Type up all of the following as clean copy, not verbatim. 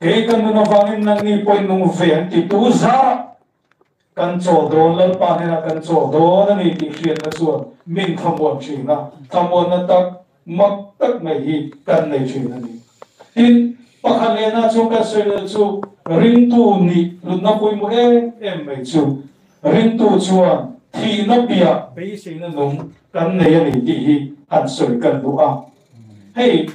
Kei ka nun avangin nangni pawhin nung ve ang titu zarah kan chawl dawn, Lalpa hnenah kan chawl dawn a ni tih hriatna chuan min thlamuan thin a, thlamuanna tak mak tak mai hi kan nei thin a ni. Tin, pakhat lehna chuan kan sawi leh chu ringtu nih hlutna pawimawh em em mai chu ringtu chuan thihna piah beiseina nung kan nei a ni tih hi han sawi kan duh a. Hei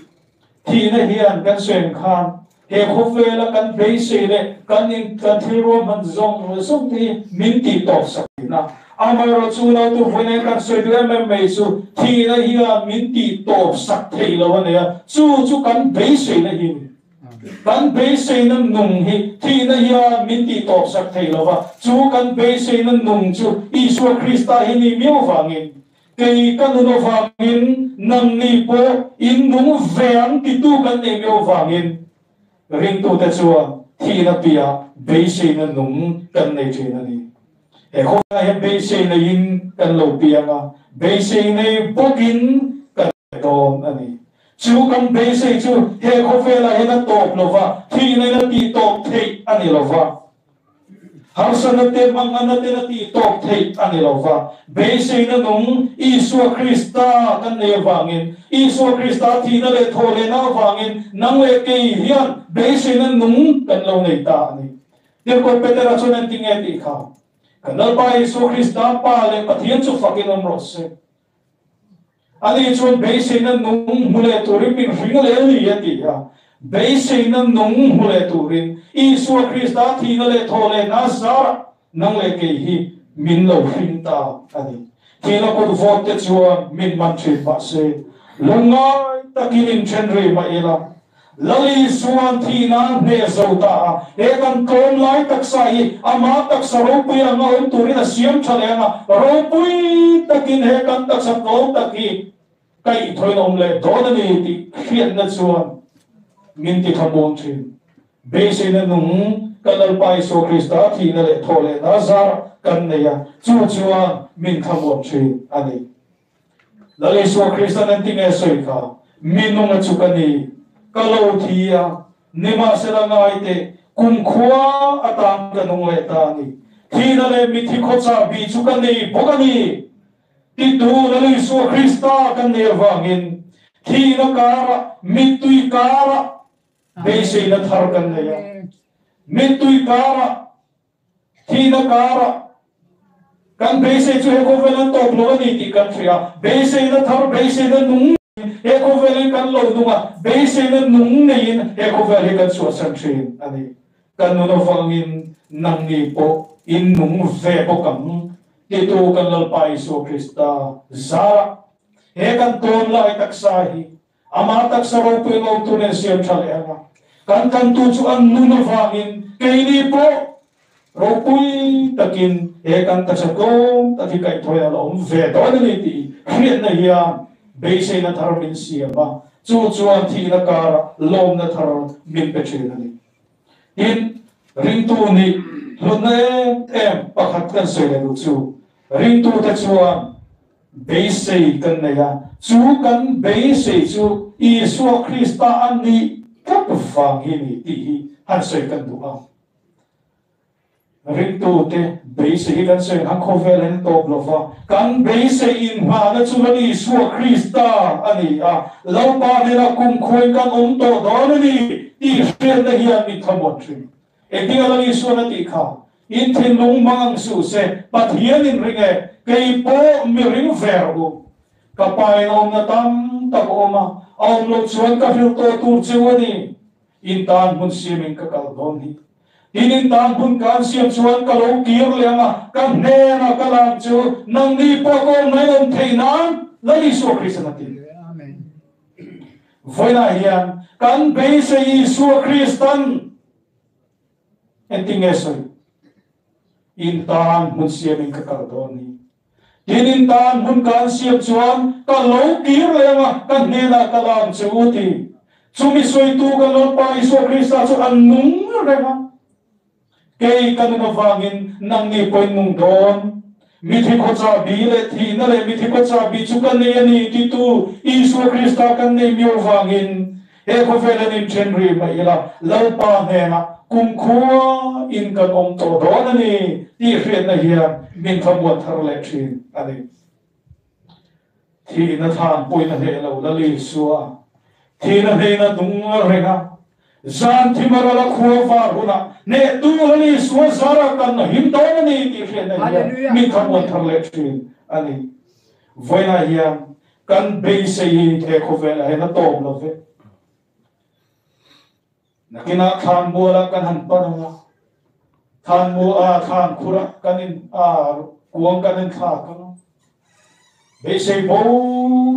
Thihna hian kan sawi ang khan he khawvela kan beisei leh kan in kan thil ruahman zawng zawng te hi min tih tawp sak thin a. Amaherawhchu nautu vawiin kan sawi duh em em mai chu thihna hian min tih tawp sak thei lo a nei a, chu chu kan beiseina hi a ni. Kan beiseina nung hi thihna hian min tih tawp sak thei lo va, chu kan beiseina nung chu Isua Krista hi ni miau vangin Kei ka nun avangin nangni pawh in nung ve ang titu kan neih miau vangin ringtute chuan thihna piah beiseina nung kan nei thin a ni. He khawvelah hian beisei neiin kan lo piang a, beisei nei bawkin kan nei dawn a ni. Chu kan beisei chu he khawvelah hian a tawp lo va, thihna in a tihtawp theih a ni lo va. Harsatna te hmangaihna ten a tih tawp theih a ni lo va. Beiseina nung Isua Krista kan nei avangin, Isua Krista thihna leh thawhlehna avangin nang leh kei hian beiseina nung kan lo nei ta a ni. Tirhkoh Petera chuan engtin nge tih kha? Kan Lalpa Isua Krista Pa leh Pathian chu fakin awm rawh se. Ani chuan beiseina nung hmu leh turin min hring leh a ni, a ti a. Beiseina nung hmu leh turin Isua Krista thihna leh thawhlehna a zarah nang leh kei hi min lo hring ta a ni. Thihna kut vawt te chuan min man thin mah se, lungngai takin inthen rih mah ila, Lali chuan thihna a hneh zo ta a, he kan tlawm lai taksa hi ama taksa ropui anga awm turin a siam tha leh anga, ropui takin he kan taksa tlawm tak hi kaihthawin a awm leh dawn a ni tih hriatna chuan min ti thlamuang thin. Beiseina nung kan Lalpa Isua Krista thihna leh thawhlehna zar kan nei a, chu chuan min thlamuang thin a ni. Lal Isua Kristan an ti nge sawi kha, Mi nunga chu ka ni, ka lo thi a, nimahsela ngai teh, kumkhua atan ka nung leh ta a ni. Thihna leh mithi khawchah bih chu ka nei bawk a ni, titu Lal Isua Krista kan nei avangin thihna karah, mittui karah beiseina thar kan nei a. Mittui karah Thihna karah kan beisei chu he khawvel an tawp lo a ni tih kan hria. Beiseina thar, beiseina nung neiin he khawvel hi kan lo nung a, beiseina nung neiin he khawvel hi kan chhuahsan thin a ni. Kan nun avangin nangni pawh in nung ve bawk ang titu kan Lalpa Isua Krista zarah he kan tawn lai taksa hi Amah taksa ropui ngawtu nen siam tha leh ang a, kan kantu chu an nun avangin keini pawh ropui takin he kan taksa tlawm tak hi kaihthawih a la awm ve dawn a ni tih hriatna hian beiseina thar min siam a, chu chuan thihna karah lawmna thar min pe thin a ni. Tin, ringtu nih hlutna em em pakhat kan sawi leh duh chu, ringtute chuan beisei kan nei a, chu kan beisei chu Isua Krista a nih tlat vang hi a ni tih hi han sawi kan duh a. Ringtute beisei hi kan sawi ang khawvel an tawp lo va, kan beisei inhmahna chu Lal Isua Krista a ni a, Lalpa hnena kumkhuain kan awm tawh dawn a ni tih hriatna hian min thlamuan thin. Engtinga Lal Isuan a tih kha, In thinlung hmang ang suh se, Pathian in ring e, kei pawh mi ring ve rawh u. Ka pa in awmna tam tak a awm a, a awm loh chuan ka hrilh tawh tur cheu a ni. In tan hmun siamin ka kal dawn hi. Tin in tan hmun ka an siam chuan ka lo kir leh ang a, ka hnenah ka lang chu nangni pawh ka awm mai awm theih nan Lal Isua Kristan a ti. Vawiinah hian kan beisei Isua Kristan engtin nge sawi? In tan hmun siamin ka kal dawn hi. Tin in tan hmun ka an siam chuan ka lo kir leh ang a, ka hnenah ka la ang che u ti. Chumi sawitu kan Lalpa Isua Krista chu a nung reng a. Kei ka nun avangin nangni pawhin nung dawn. Mithi khawchah bi leh thihna leh mithi khawchah bi chu ka nei a ni titu Isua Krista kan nei miau vangin. He khawvel an inthen rih mai ila, Lalpa hnenah kumkhua in kan awm tawh dawn a ni tih hriatna hian min thlamuan thar leh thin a ni. Thihna thlan pawhin a hneh lo Lal Isua, thihna hnehna nung reng a, zan thim a ral a khua var hunah hnehtu Lal Isua zara kan him dawn a ni tih hriatna hian min thlamuan thar leh thin a ni. Vawiinah hian Kan beisei hi he khawvelah hian a tawp lo ve. Nakinah thlan mualah kan han pan ang a, thlan mu a thlan khurah kan in a kuang kan in thlak ang a. Beisei bo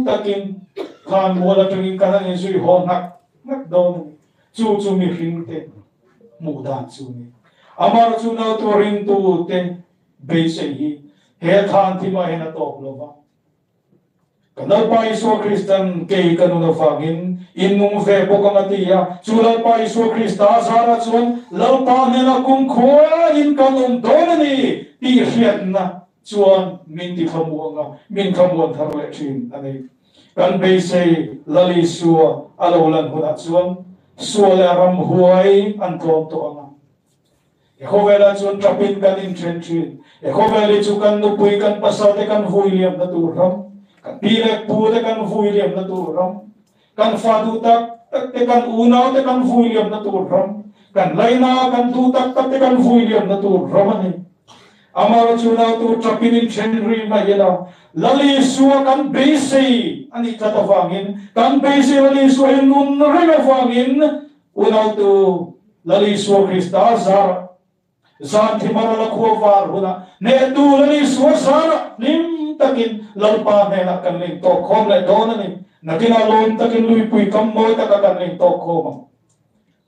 takin thlan mual atangin kan han inzui haw hnak hnak dawn a ni. Chu chu mihring te hmuh dan chu a ni. Amah chu nautu ringtu te beisei hi he thlan thimah hian a tawp lo va. Ka Lalpa Isua Kristan kei ka nun avangin in nung ve bawk ang a ti a, chu Lalpa Isua Krista zarah chuan Lalpa hnena kumkhua in kan awm dawn a ni tih hriatna chuan min ti thlamuang a, min thlamuan thar leh thin a ni. Kan beisei Lal Isua a lo lan hunah chuan sual leh ramhuai an tlawm tawh ang a. He khawvelah chuan ṭapin kan inṭhen ṭhin. He khawvel hi chu kan nupui, kan pasalte kan vui liamna tur ram, kan pi leh pute kan vui liamna tur ram, kan fa duh tak takte, kan unaute kan vui liamna tur ram, kan laina kan duh tak takte kan vui liamna tur ram a ni. Amah chu nautu ṭapin inṭhen rih mai ila, Lal Isua kan beisei a nih tlat avangin, kan beisei Lal Isua hi nun reng avangin unautu Lal Isua Krista zarah, zan thimara la khua var hunah hnehtu Lal Isua zarah hlim takin Lalpa hnenah kan ling tawk khawm leh dawn a ni. Nakinah lawm takin luipui kam mawi taka kan ling tawk khawm ang.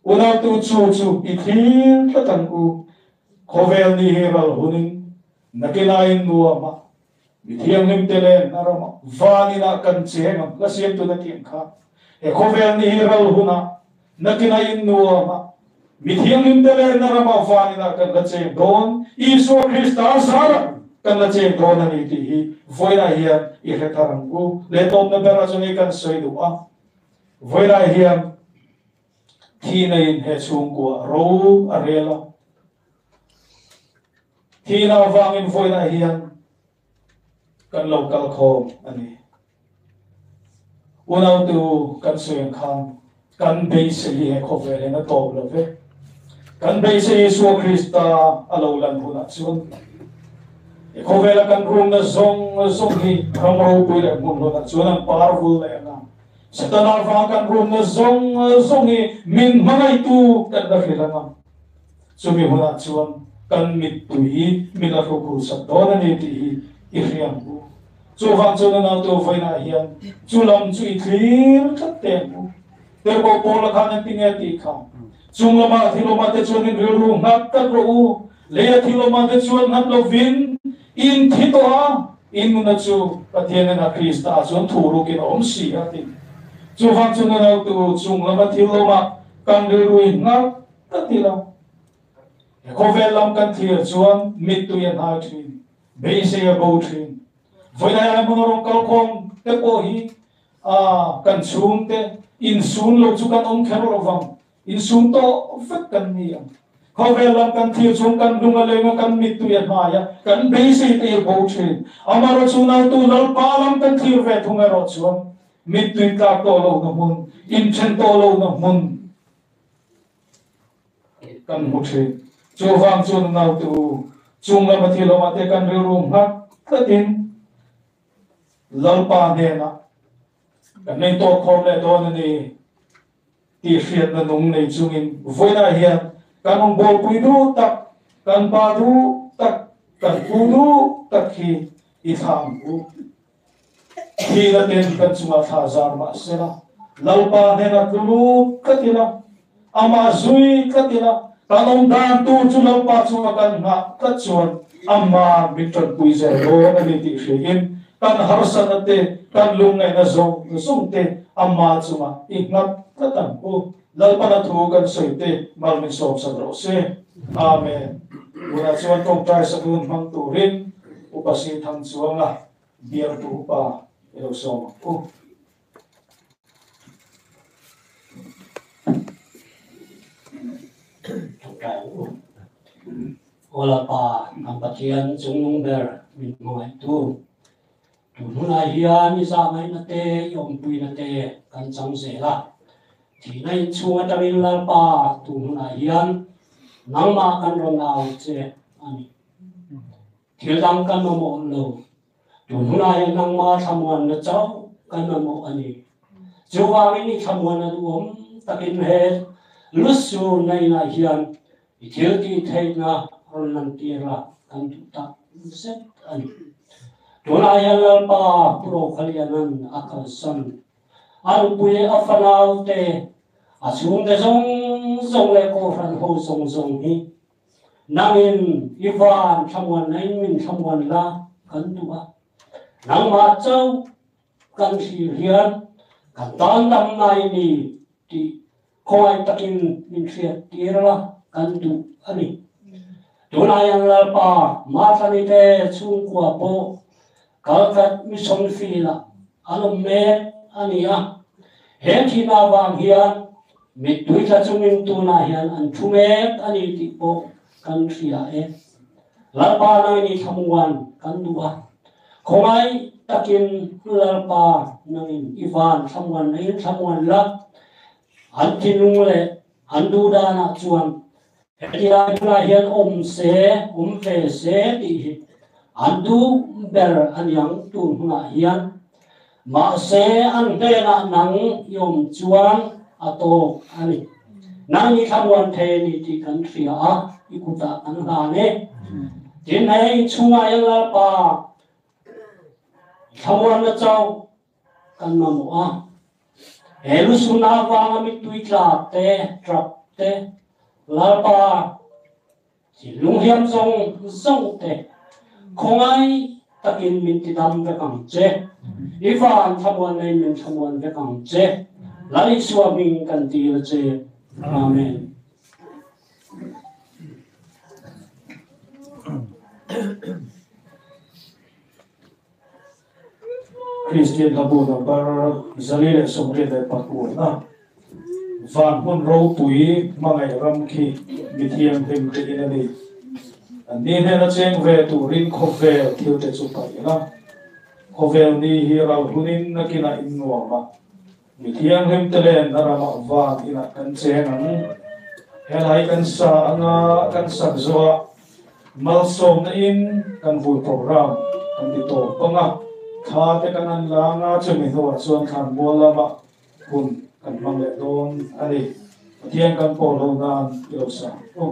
Unautu chu chu i thlir tlat ang u. Khawvel ni hi ral hunin nakinah in nuam a, mi thianghlim te len a ramah van inah kan cheng ang. Hla siamtu na tih ang kha. He khawvel ni hi ral hunah nakinah in nuam a, mi thianghlim te len a ramah van inah kan la cheng dawn. Isua Krista zarah kan la cheng dawn a ni tih hi vawiinah hian i hre thar ang u. Leh tawpna berah chuan hei kan sawi duh a, vawiinah hian Thihna in he chhungkua ro a rel a. Thihna avangin vawiinah hian kan lo kal khawm a ni. Unautu kan sawi ang khan kan beisei hi he khawvel hian a tawp lo ve. Kan beisei Isua Krista a lo lan hunah chuan he khawvela kan rumna zawng zawng hi ram ropui leh hmun hlawnah chuan an par vul leh ang a. Setana vang kan rumna zawng zawng hi min hmangaihtu kan la hrilh ang a, chumi hunah chuan kan mittui hi min la hrukhul sak dawn a ni tih hi i hria ang u. Chuvang chuan a nautu vawiinah hian chu lam chu i thlir tlat teh ang u. Tirhkoh Paula khan engti nge a tih kha? Chung lama thil awmah te chuan in rilru nghat tlat rawh u, leia thil awmah te chuan nghat lovin in thi tawh a, In nuna chu Pathian ena Krista ah chuan thu rukin a awm si a ti. Chuvang chu nunautu chung lama thil lawmah kan rilru in nghal tlat ila. He khawvel lam kan thlir chuan mittui a hnai thin, beisei a bo thin. Vawiin ai hmuna rawn kalkhawm te pawh hi a kan chhungte insun lo chu kan awm kher lo vang. Insum tawh vek kan ni ang. Khawvel lam kan thlir chung kan lung a leng a, kan mittui a hnai a, kan beisei te hi bo thin. Amaherawh chu nautu Lalpa lam kan thlir ve thung erawh chuan mittui tlak tawh lohna hmun, inthen tawh lohna hmun kan hmu thin. Chuvang chuan nautu chung lama thil awmah te kan rilru nghat tlatin Lalpa hnenah kan nei tawk khawm leh dawn a ni. Tih hriatna nung nei chungin vawiinah hian kan rawngbawlpui duh tak, kan pa duh tak, kan pu duh tak hi i thlah ang u. Thihna ten kan chungah thlah zar mah sela, Lalpa hnenah tlu lut tlat ila, amah zui tlat ila, kan awm dan tur chu Lalpa chunga kan nghah tlat chuan amah min tanpui zel dawn a ni tih hriain kan harsatna te, kan lungngaihna zawng zawng te Ama chungah i nghat tlat ang u. Lalpana thu kan sawi te mal min sawmsak rawh se. Amen. Tunah chuan tawngtai sahnun hmang turin Upa Sithang Chuanga bialtu upa i lo sawm ang u. Aw Lalpa, kan Pathian chungnung ber min hmangaihtu, tun hunah hian i zahngaihna te, i awmpuina te kan chang zel a. Thihna inchhung atangin Lalpa, tun hunah hian nangmah kan rawn au che a ni. Thil dang kan mamawh lo. Tun hunah hian nangmah thlamuanna chauh kan mamawh a ni. Chuvangin i thlamuanna duhawm takin he lusur na inah hian i thil tih theihna rawn lantir a kan duh tak zet a ni. Tunah hian Lalpa Pu Rokhaliana'n a kalsan a nupui a fanaute, a chhungte zawng zawng leh kohhran ho zawng zawng hi Nangin i van thlamuanna in min thlamuan la kan duh a, nangmah chauh kan thlir hian kan tan dam nai ni tih khawngaih takin min hriat tir la kan duh a ni. Tunah hian Lalpa Matlani te chhungkua pawh Kalkat Mission Field-ah an awm mek a ni a, he thihna avang hian mittui tla chungin tunah hian an thu mek a ni tih pawh kan hria e. Lalpa nangin i thlamuan kan duh a, khawngaih takin Lalpa nangin i van thlamuan nangin thlamuan la, an thinlung leh an duh danah chuan Hetilai hmunah hian awm se, awm ve se tih hi an duh ber a niang tun hunah hian. Mahse an hnenah nang i awm chuan a tawk a ni. Nang i thlamuan thei a ni tih kan hria a, i kutah kan hlan e. Tin, hei inchhungah hian Lalpa thlamuanna chauh kan mamawh a. He lusuna avanga mittui tla te, trap te, Lalpa thinlung hiam zawng zawng te khawngaih takin min ti dam vek ang che. I van thlamuan nei min thlamuan vek ang che. Lal Isua hming kan dil a che. Amen. Kristian hlabu number 484 na van hmun ropui hmangaih ram khi mi thianghlim te in a ni. An ni hnena cheng ve turin khawvel thil te chu paih ila. Khawvel ni hi ral hunin nakinah in nuam a, mi thianghlim te lenna ramah van inah kan cheng ang. Helai kan sa anga kan sak zawhah Malsawmna in kan vui program kan ti tawp ang a, thla te kan han la ang a, chumi hnuah chuan thlanmual lamah hun kan hmang leh dawn a ni. Pathian kan pawl ho nan i lo sa ang u.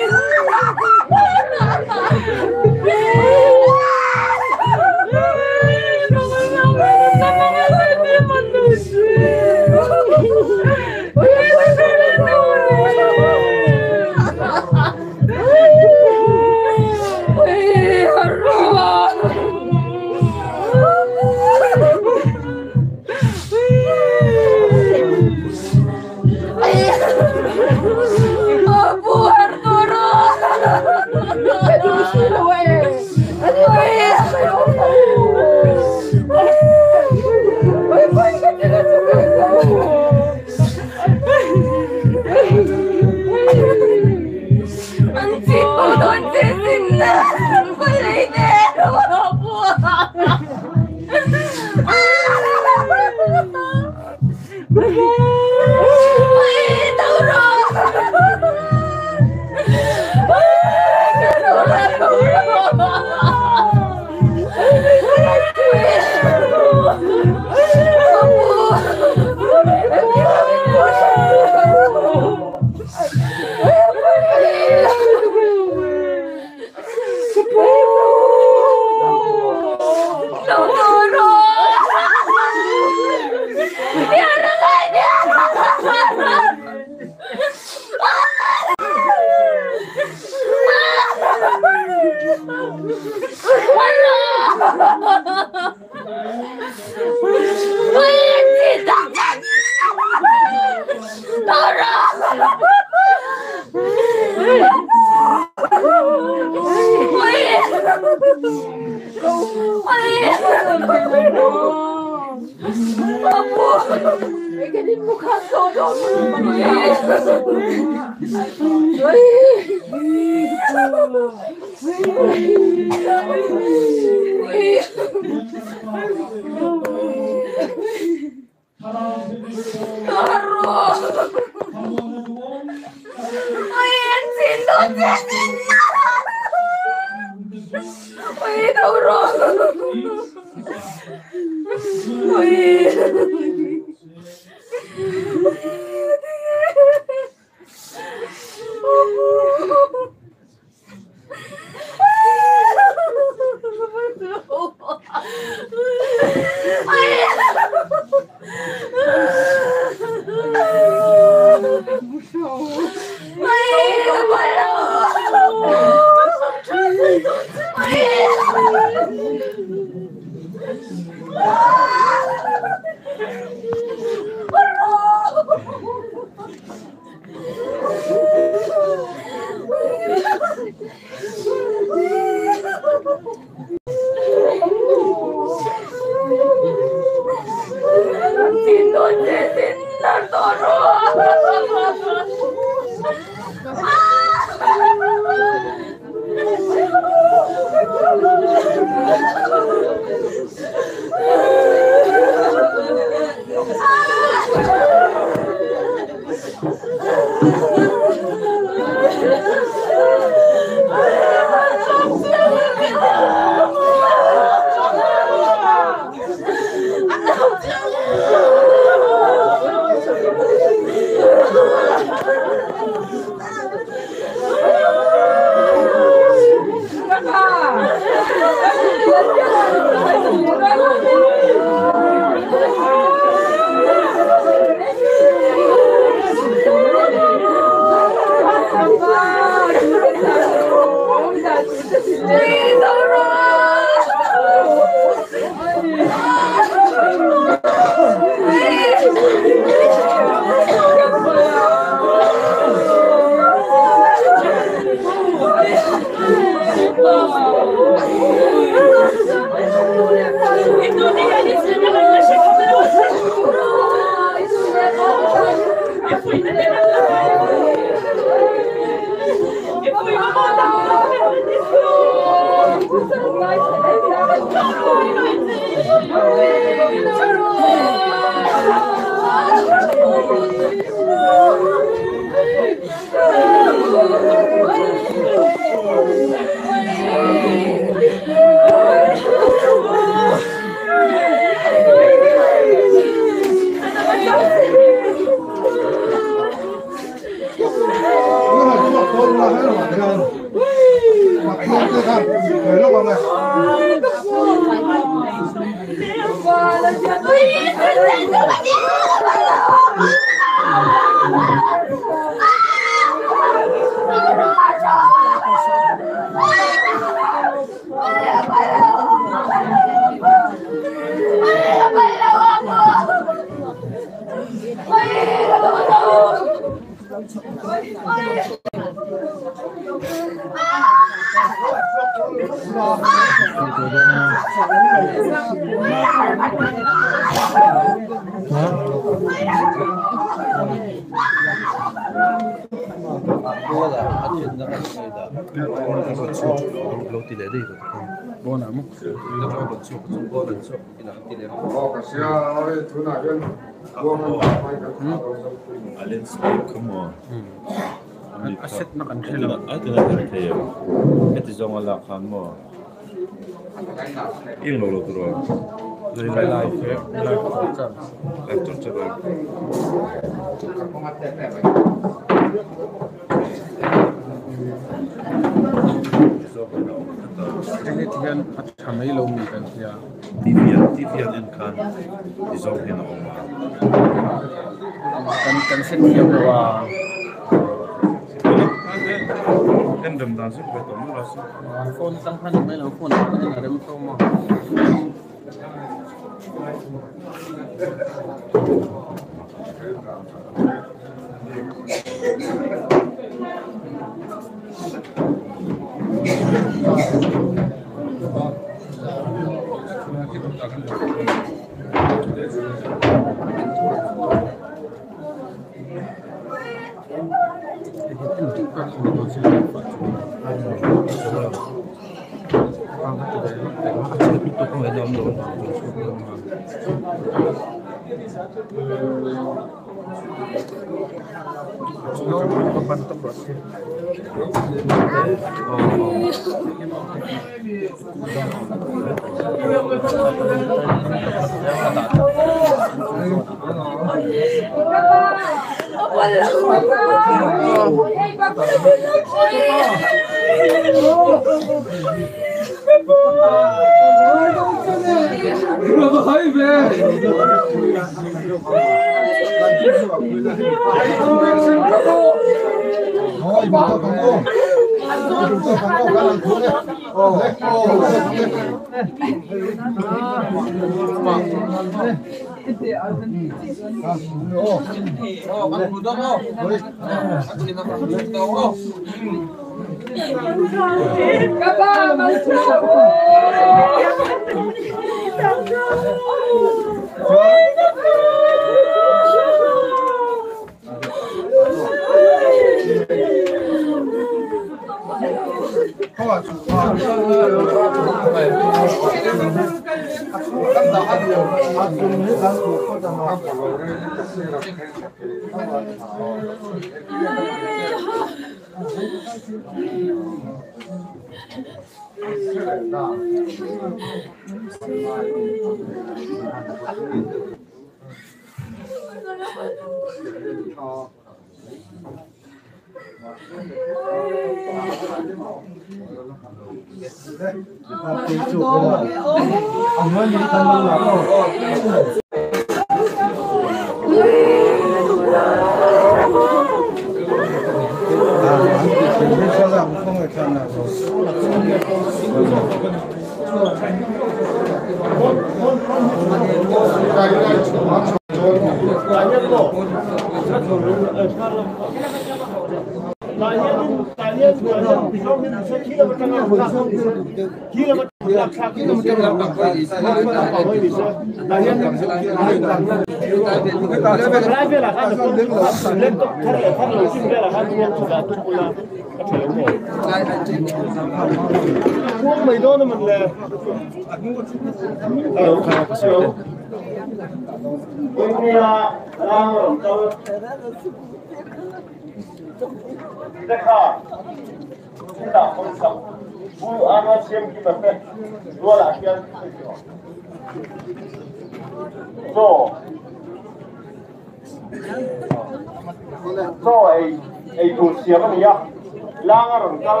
Langa rawn kal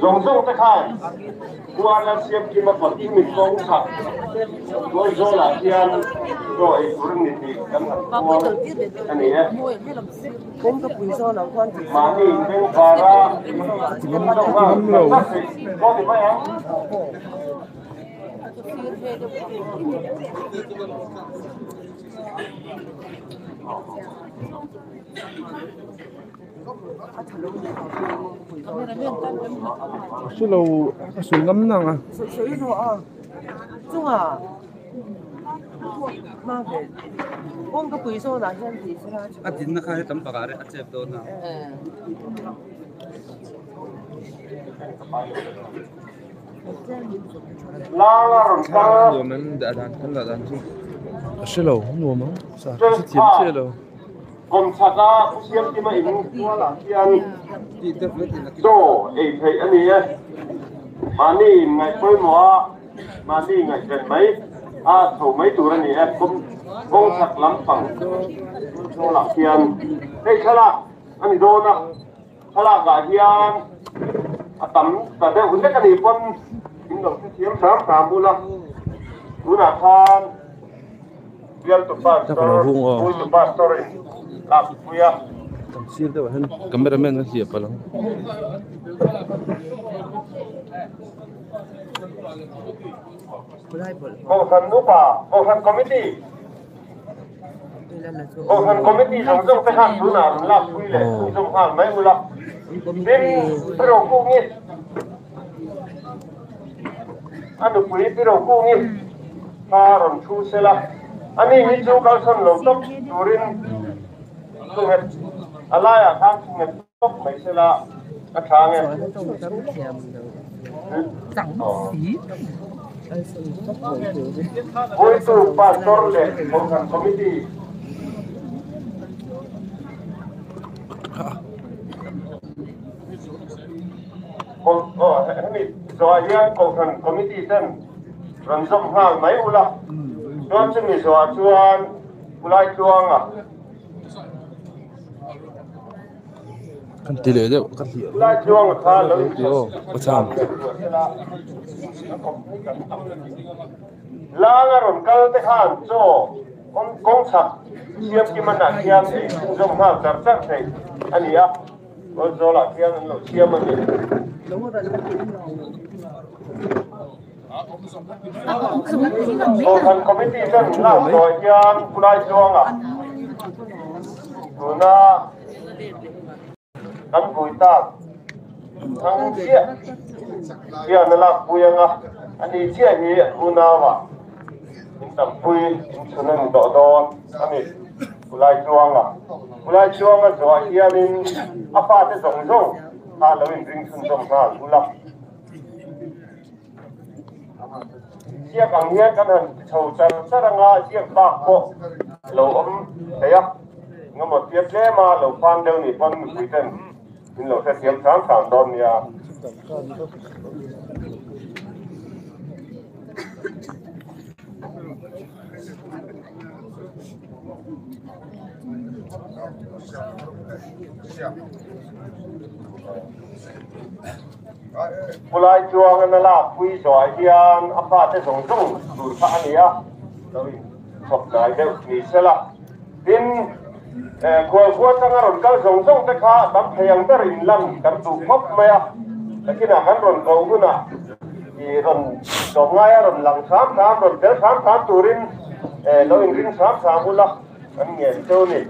zawng zawng te khan Kuala Siamkima kawt kawng chhak Tualzawlah hian chaw ei tur an ni tih kan han puang a ni e. Mahni inbengvara chhunzawm nghal tak tak theih pawh ni mai ang. Hre lo a sawi ngam nang a. A dinna kha hetam pakah reh a chep dawn a. Lala rawn kal. Nuam em dah dan kan dah dan chu. A hre lo nuam ang sa hrethiam chiah lo. Kum chhaka Pu Siamkima in tualah hian chaw ei theih a ni e. Mahni in ngaih pawimawh a, mahni ngaihven mai a chho mai tur a ni e. Kum kawng chhak lampang tualah hian hei thlalak a ni dawn a, thlalakah hian a tam ta deuh hlek a nih pawn in lo hrethiam hram hram bula tunah khan Bialtu pastor, Puitu pastor in lak pui a. Kan sir deuh ah hian cameraman a hliah palh ang. Kohhran upa, Kohhran committee, Kohhran committee zawng zawng te khan tunah an lak pui leh chhunzawm nghal mai ula. Tin, Pi Rokungi, A nupui Pi Rokungi kha rawn thu sela, ani hi chu kalsan lo tawp turin chunghet a laiah khan chunghet tawp mai sela a tha nge. Puitu Pastor leh Kohhran Committee. Hemi zawhah hian Kohhran Committee ten rawn zawm nghal mai ula, chuan chumi zawhah chuan Pulai Tluanga Kan ti leh deuh ka hliah Pulai Tluanga kha lo in Langa rawn kal te khan chaw kawng chhak Siamkimanah khian ei chhunzawm nghal char char theih a ni a. Kawlzawlah khian an lo siam a ni. Kohhran Committee ten lak zawh hian Pulai Tluanga tuna kan vui tak thang chiah hian a lakpui anga, ani chiah hi an unauah in tampui in chhun a ni tawh dawn a ni. Pulai Tluanga Pulai Tluanga zawhah hianin a fate zawng zawng kha lo inring chhunzawm nghal bul a. Ziak ang hian kan han ti chho char char anga ziak bak pawh lo awm thei a, engemaw tia tlema lo fan deuh nih pawn mipui ten min lo hrethiam hram hram dawn nia. Pulai chuang an a lak pui zawhah hian a fate zawng zawng tur kha a ni a, lo in chhawp hnai deuh ni sela. Tin, khualkhua changa rawn kal zawng zawng te kha tam thei ang ber in lan kan duh khawp mai a, nakinah kan rawn ko hunah i rawn tlawm ngai a rawn lang hram hram, rawn tel hram hram turin lo inring hram hram ula kan ngen cheu ni.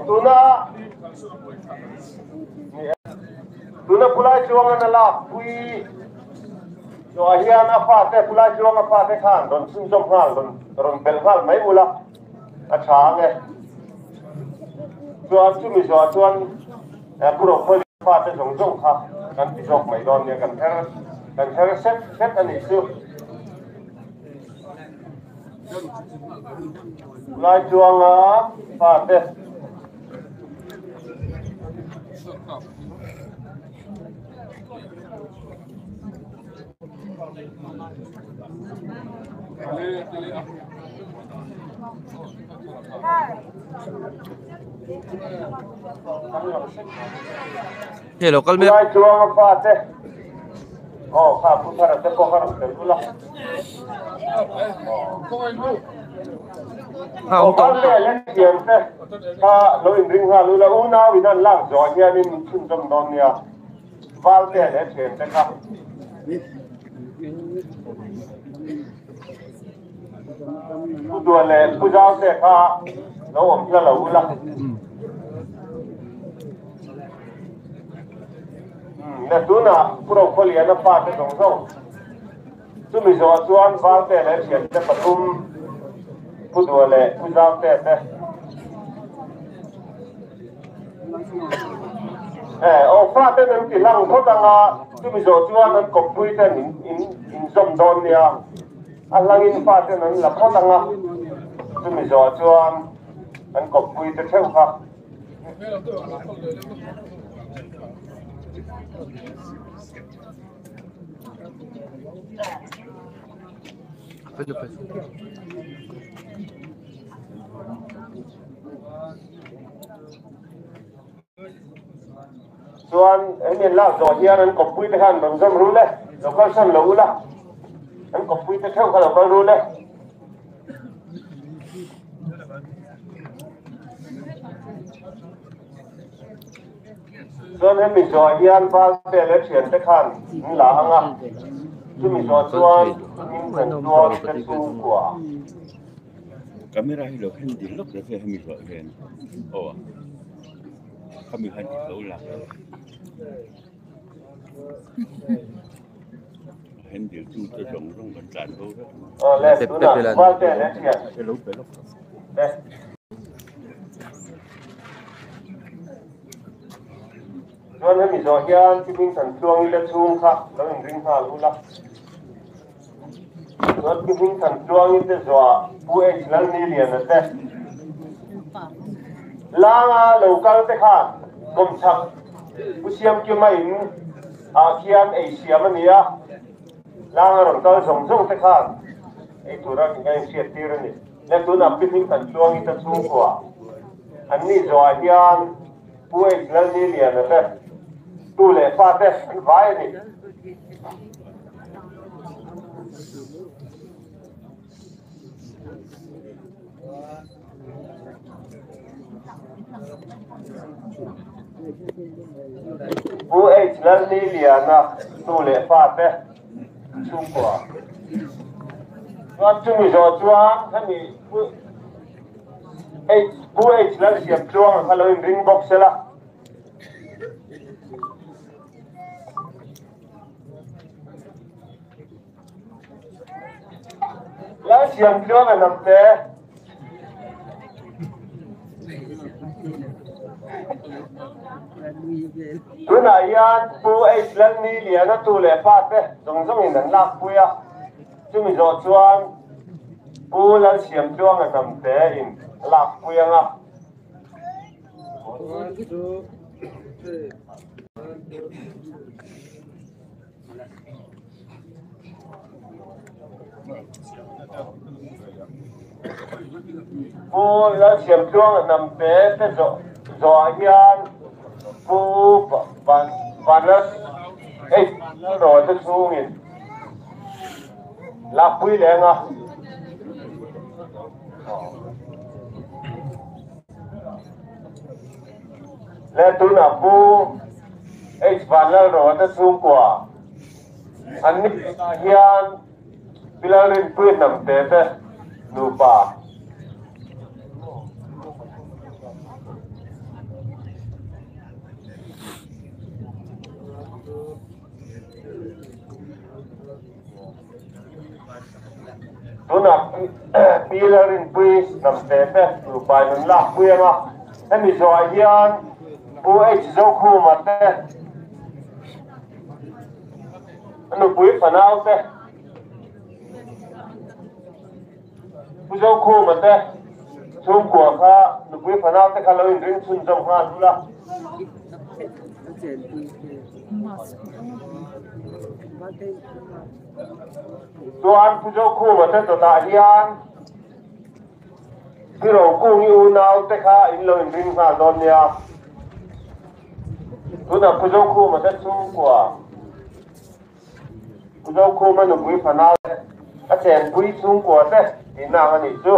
Tuna tuna pulai chuang an a lak pui Chawah hian a fate, Pulai Chuanga fate khan rawn chhunzawm nghal, rawn rawn belh nghal mai ula a tha ang e. Chuan chumi zawhah chuan Pu Rokhawlina fate zawng zawng kha kan ti zawk mai dawn nia, kan her kan her set set a nih chu. Pulai Chuanga fate. Hei lo kal mek. Lai chuang a fa te. Aw kha pu thara te pawh kha rawn tel ula. Ha awm tawh. Valte leh thian te kha lo inring nghal ula unau in an lak zawh hianin in chhunzawm dawn nia. Valte leh thian te kha. Pu Dua leh Pu Zaute kha lo awm hla lo ula. Le tunah Pu Rokhawliana pa te zawng zawng chumi zawh chuan Valte leh thiante pathum Pu Dua leh Pu Zaute te Aw faten an ti hlang phawt ang a, chumi zawh chuan an kawppui ten in inzawm dawn nia. A hlangin faten an la phawt ang a, chumi zawh chuan an kawppui te theuh kha. Chuan hemi an lak zawh hian an kawppui te khan rawn zawm rul e, lo kalsan lo ula, an kawppui te theuh kha lo kal rul e. Chuan hemi zawh hian Valte leh thian te khan an la ang a, chumi zawh chuan min kan tuar te chhungkua. Camera hi lo khen dil lawk lawk e hemi zawh hian aw khami khan lo la handle tu te zawng zawng kan tlan bo vek Awle tunah Valte leh thian lo pe lawk te. Chuan hemi zawh hian Chiming Thanchhuangi te chhung kha lo inring nghal ula. Chuan Pi Hmingthantluangi te zuah Pu H Lalniliana te Langa lo kal te khan kawmchhak Pu Siamkima in ah khian ei siam a ni a, Langa rawn kal zawng zawng te khan ei tura kan inhriat tir a ni. Le tunah Pi Hmingthantluangi te chhungkua an nih zuah hian Pu H Lalniliana te tu leh fa te an vai a ni. Pu H Lalniliana tu leh fa te chhungkua chuan chumi zawh chuan hemi Pu H Pu H Lalsiamtluanga kha lo inring bawk sela. Lalsiamtluanga hnamte. Tunah hian Pu H Lalniliana tu leh fate zawng zawngin an lakpui a, chumi zawh chuan Pu Lalsiamtluanga hnamte in a lakpui ang a. Pu Lalsiamtluanga hnamte te zawhah hian Pu Vanlal H Lalraw te chhungin lakpui leng a. Le tunah Pu H Vanlalraw te chhungkua an ni ah hian Pi Lalrinpuii Hnamte te nupa Tunah Pi Lalrinpuii Hnamte te nupa in an lakpui ang a, hemi zawhah hian Pu H Zokhuma te a nupui fanau te Pu Zokhuma te chhungkua kha nupui fanau te kha lo inring chhunzawm nghal ula. Chuan Pu Zokhuma te dawtah hian Pi Rokungi unau te kha in lo inring nghal dawn nia. Tunah Pu Zokhuma te chhungkua, Pu Zokhuma nupui fanau te, a chenpui chhungkua te tihna ang a nih chu.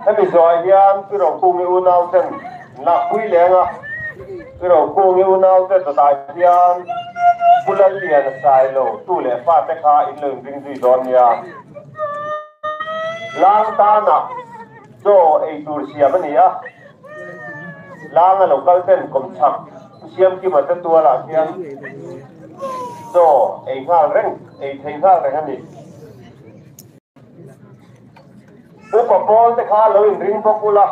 Hemi zawhah hian Pi Rokungi unau ten lakpui leng a, Pi Rokungi unau te dawtah hian Pu Lalliana Sailo tu leh fate kha in lo inring zui dawn nia. Lang tanah chaw ei tur siam a ni a, lang a lo kal ten kawmchhak Pu Siamkima te tualah hian chaw ei nghal reng, ei thei nghal reng a ni. Upa pawl te kha lo inring bawk ula,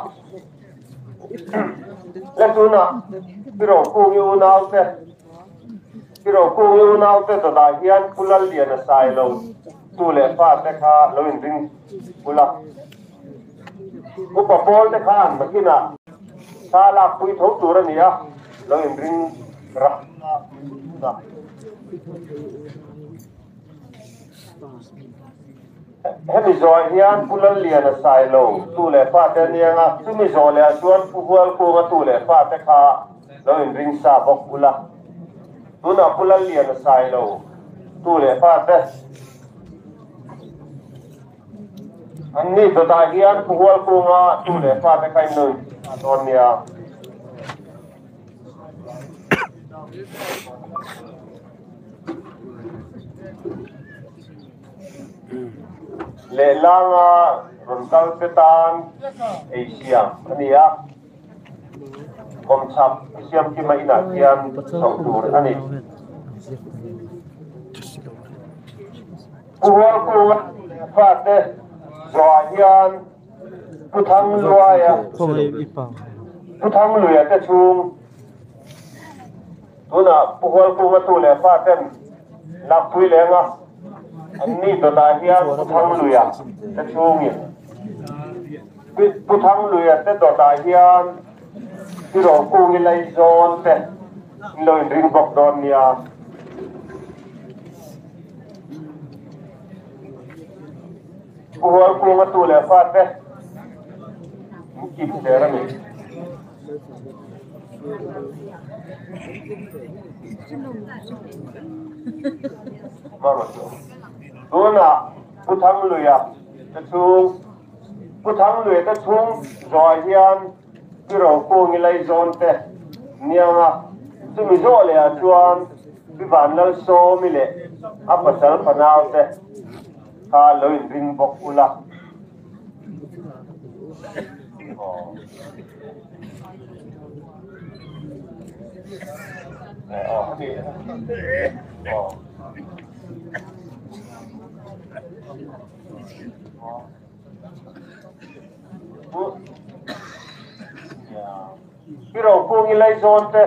le tunah Pi Rokungi unau te, Pi Rokungi unau te dawtah hian Pu Lalliana Sailo tu leh fa te kha lo inring ula. Upa pawl te khan nakinah thla lakpui tho tur a ni a, lo inring rak ula. Hemi zawhah hian Pu Lalliana Sailo tu leh fate a niang a, chumi zawh lehah chuan Pu Hualkunga tu leh fate kha lo inring sa bawk ula. Tunah Pu Lalliana Sailo tu leh fate an ni dawtah hian Pu Hualkunga tu leh fate kha in lo inring sa dawn nia. Lehlanga rawn kal te tan ei siam a ni a, kawmchhak Siamkima inah khian chhoh tur a ni. Pu Hualkunga leh fate zawhah hian Pu Thangluaia, Pu Thangluia te chhung, Tunah Pu Hualkunga tu leh fa ten Lakpui lenga an ni dawtah hian Pu Thangluia te chhungin Pu Thangluia te dawtah hian Pi Rokungi Laizawn te an lo inring bawk dawn nia. Pu Hualkunga tu leh fa te an kim der a ni. Tunah Pu Thangluia te chhung Pu Thangluia te chhung zawhah hian Pi Rokungi Laizawn te nianga chumi zawh lehah chuan Pi Vanlalsawmi leh a pasal fanau te kha lo inring bawk ula. Pi Rokungi Laizawn te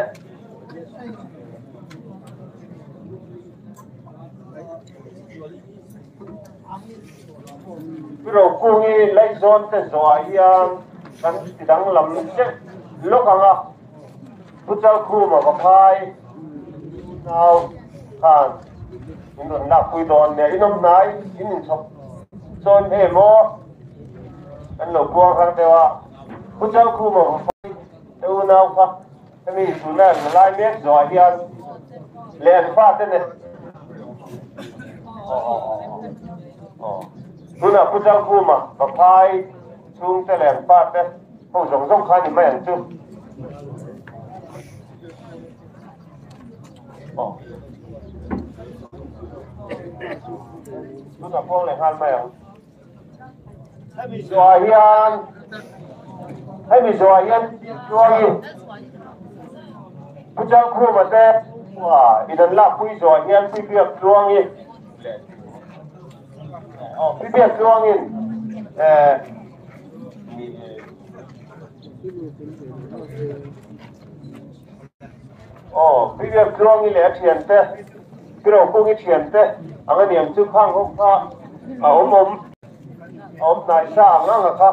Pi Rokungi Laizawn te zawhah hian kan ti danglam zeuh lawk ang a, Pu Chalkhuma Vaphai nau khan in rawn lakpui dawn nia, in awm hnai in inchhawp chawn em aw? Kan lo kuang har deuh a, Pu Chalkhuma Vaphai te unau kha hemi tuna an la lai mek zawhah hian leh an fate nen Tunah Pu Chalkhuma Vaphai chhungte leh an fate ho zawng zawng kha ni mai ang chu. Tunah kuang leh nghal mai ang. Hemi zawhah hian hemi zawhah hian chuangin Pu Chalkhuma te in an lakpui zawhah hian Pi Biak Tluangi Pi Biak Tluangin Aw Pi Biak Tluangi leh a thiante Pi Rokungi thiante ang a niang chu khang ho kha a awm awm a awm hnai sa ang ang a kha.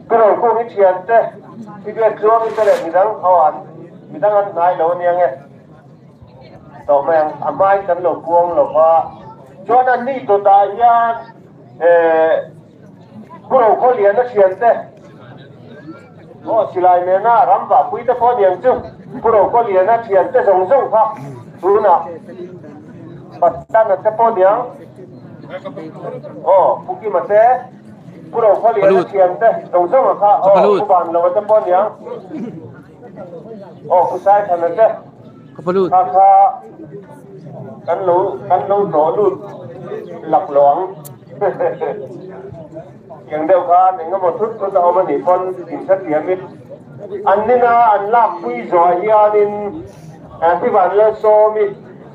Pu Rokung i thiante i biak chuang i te leh midang ho an midang an hnai lo ania nge tawh mai ang a hmain kan lo puang lo va chuan an ni dawtah hian eh Pu Rokhawliana thiante aw silai nena ram vahpui te pawh aniang chu Pu Rokhawliana thiante zawng zawng kha tunah Patana te pawh aniang aw Pu Kima te Pu Rokhawliana thiante zawng zawng kha aw Pu Vanloa te pawh aniang aw Pu Saithana te kha kha kan lo kan lo tlawh lut laklawh ang. Tiang deuh khan eng emaw thut thut a awm a nih pawn inhrethiamin an nina an lakpui zawh hianin Pivan Lalsawmi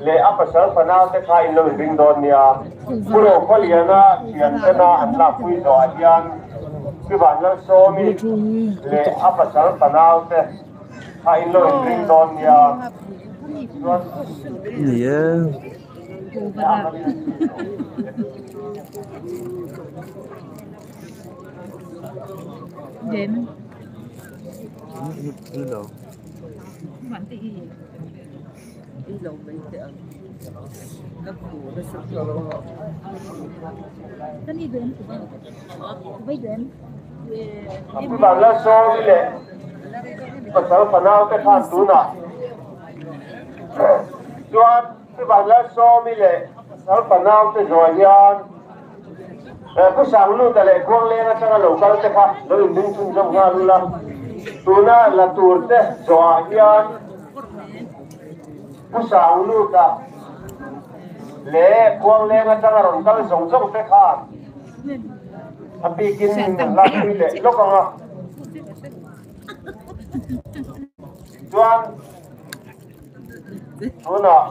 leh a pasal fanau te kha in lo inring dawn nia. Pu Rokhawliana thian tena an lakpui zawh hian Pivan Lalsawmi leh a pasal fanau te kha in lo inring dawn nia. Chuan. Ni e. Vanlalsawmi leh pasal fanau te khan tunah chuan Pi Vanlalsawmi leh a pasal fanau te zawh hian Pu Sangluta leh Khuangleng atanga lo kal te kha lo inring chhunzawm nghal ula, tuna la tur te zawhah hian Pu Sangluta leh Khuangleng atanga rawn kal zawng zawng te khan a bikin an lakpui leh lawk ang a. Chuan. Tunah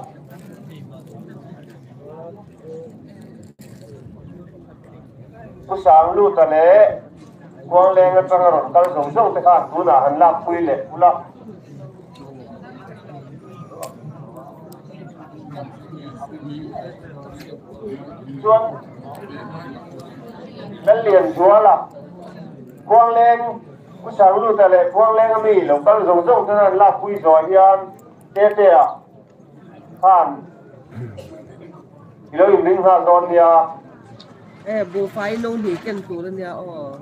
Pu Sangluta leh Khuangleng atanga rawn kal zawng zawng te khan tunah han lakpui leh ula. Chuan Lallianzuala Khuangleng Pu Sangluta leh Khuangleng ami lo kal zawng zawng ten an lakpui zawh hian Tetea khan i lo inring nghal dawn nia. E buhfai no hnih ken tur a nia aw.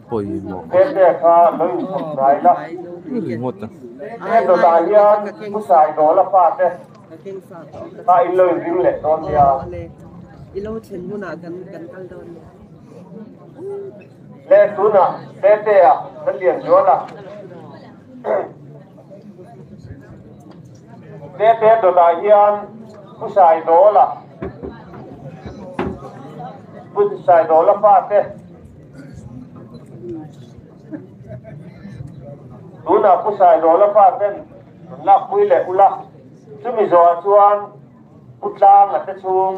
Pawimawh. Tetea kha lo inchhawp hnai la. Ringawt a. He dawtah hian Pu Saidawla fate kha in lo inring leh dawn nia. I lo thlen hunah kan kal dawn nia. Le tunah Tetea kan lian zual a. Tetea dawtah hian Pu Saidawla, Pu Saidawla fate tunah Pu Saidawla faten rawn lakpui leh ula, chumi zawhah chuan Pu Tlanga te chhung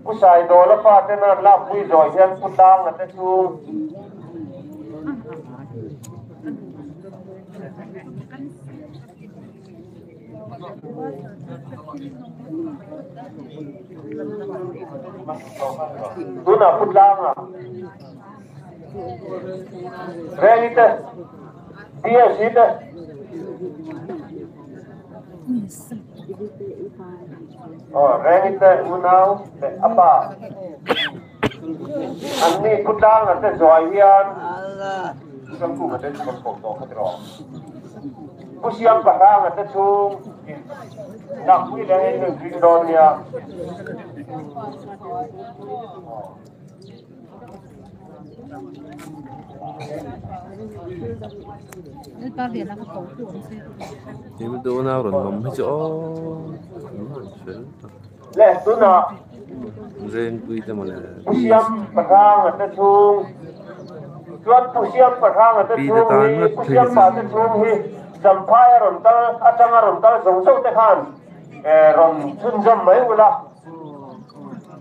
Pu Saidawla pa ten an lakpui zawh hian Pu Tlanga te chhung Tunah Pu Tlanga Rally te, BSc te. Aw, Rally te unau leh a pa an ni Pu Tlanga te zuai hian Pu Ramkunga te chu kan koh tawh kha tiraw. Pu Siampahranga te chhung in lakpui leh in rawn ring dawn nia. Hemi dawn a rawn awm hi chu aw fel tak Le tunah Rengpui te mawle Pu Siam Pahranga te chhung chuan Pu Siam Pahranga te Pi te chhung tan hi ngawt Pu phei Siam chu pa te chhung hi Champhai a rawn kal atanga rawn kal zawng zawng te khan rawn chhunzawm mai ula.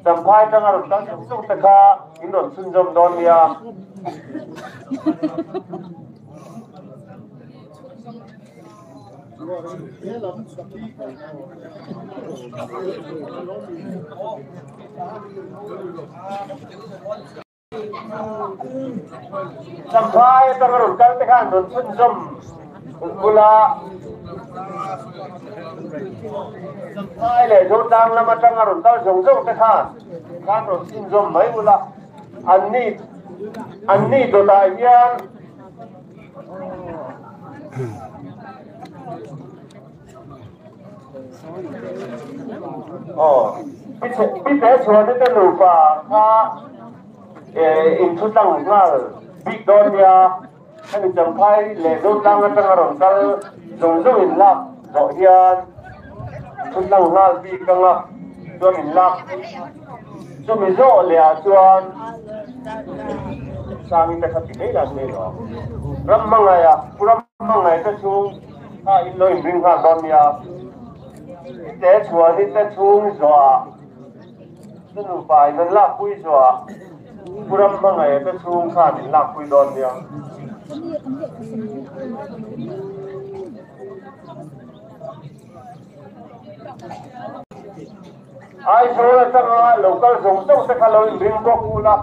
Champhai atanga rawn kal zawng zawng te kha in rawn chhunzawm dawn nia. Champhai atanga rawn kal te khan rawn chhunzawm bula Champhai leh Zotlang lam atanga rawn kal zawng zawng te khan khan rawn chhunzawm mai ula anni anni dawtah hian Aw, pi te chuan te nupa kha inthu tlang nghal bik dawn nia, hemi Champhai leh Zotlang atanga rawn kal zawng zawng in lak zawh hian inthu tlang nghal bik anga chuan in lak chumi zawh leh ah chuan Sangi te kha ti mai lah nei lo ram hmangaih a, pu ram hmangaih te chhung kha in lo inring nghal dawn nia. I te chuan i te chhung zawhah te nupa in an lakpui zawhah pu ram hmangaih te chhung khan in lakpui dawn nia. Aizawl atanga lo kal zawng zawng te kha lo inring bawk ula.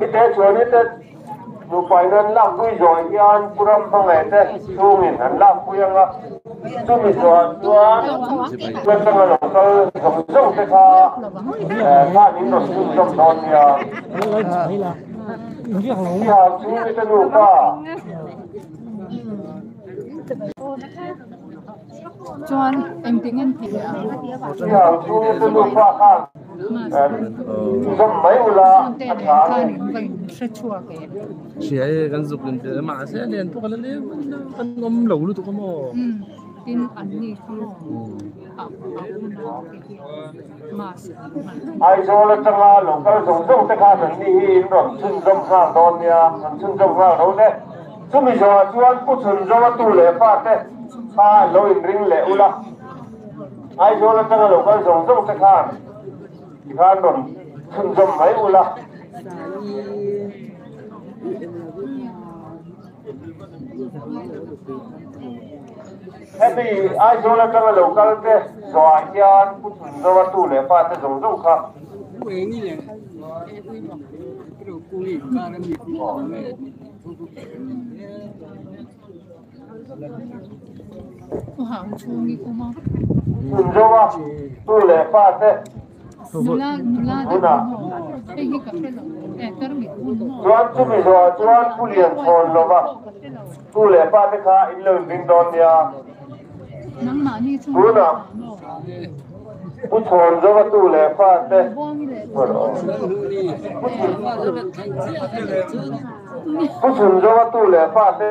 I te chuan i te Nupain an lakpui zawh hian Pu Ram Hmangaih te chhungin an lakpui ang a, chumi zawhah chuan atanga lo kal zawng zawng te kha khan in rawn chhunzawm dawn nia. I hau chhungi te nupa. Chuan engtin nge ti leh ang? I hau chhungi te nupa khan zawm mai ula a tha a ni. Hria e kan zuk in tel mahse a lian pawh ka la leng kan awm lo lutuk a maw. Tin an ni chu a unau te hi mass Aizawl atanga lo kal zawng zawng te khan an ni hi in rawn chhunzawm nghal dawn nia, an chhunzawm nghal ro le. Chumi zawhah chuan Pu Chhunzawma tu leh fa te kha an lo inring leh ula. Aizawl atanga lo kal zawng zawng te khan tikhan rawn chhunzawm mai ula. Hemi Aizawl atanga lo kal te zawhah hian Pu Chhunzawma tu leh fa te zawng zawng kha Chhunzawma tu leh fa te tunah chuan chumi zawhah chuan Pu Lianchhawn lova tu leh fa te kha in lo inring dawn nia. Tunah Pu Chhawnzawma tu leh fa te Pu Chhunzawma tu leh fa te.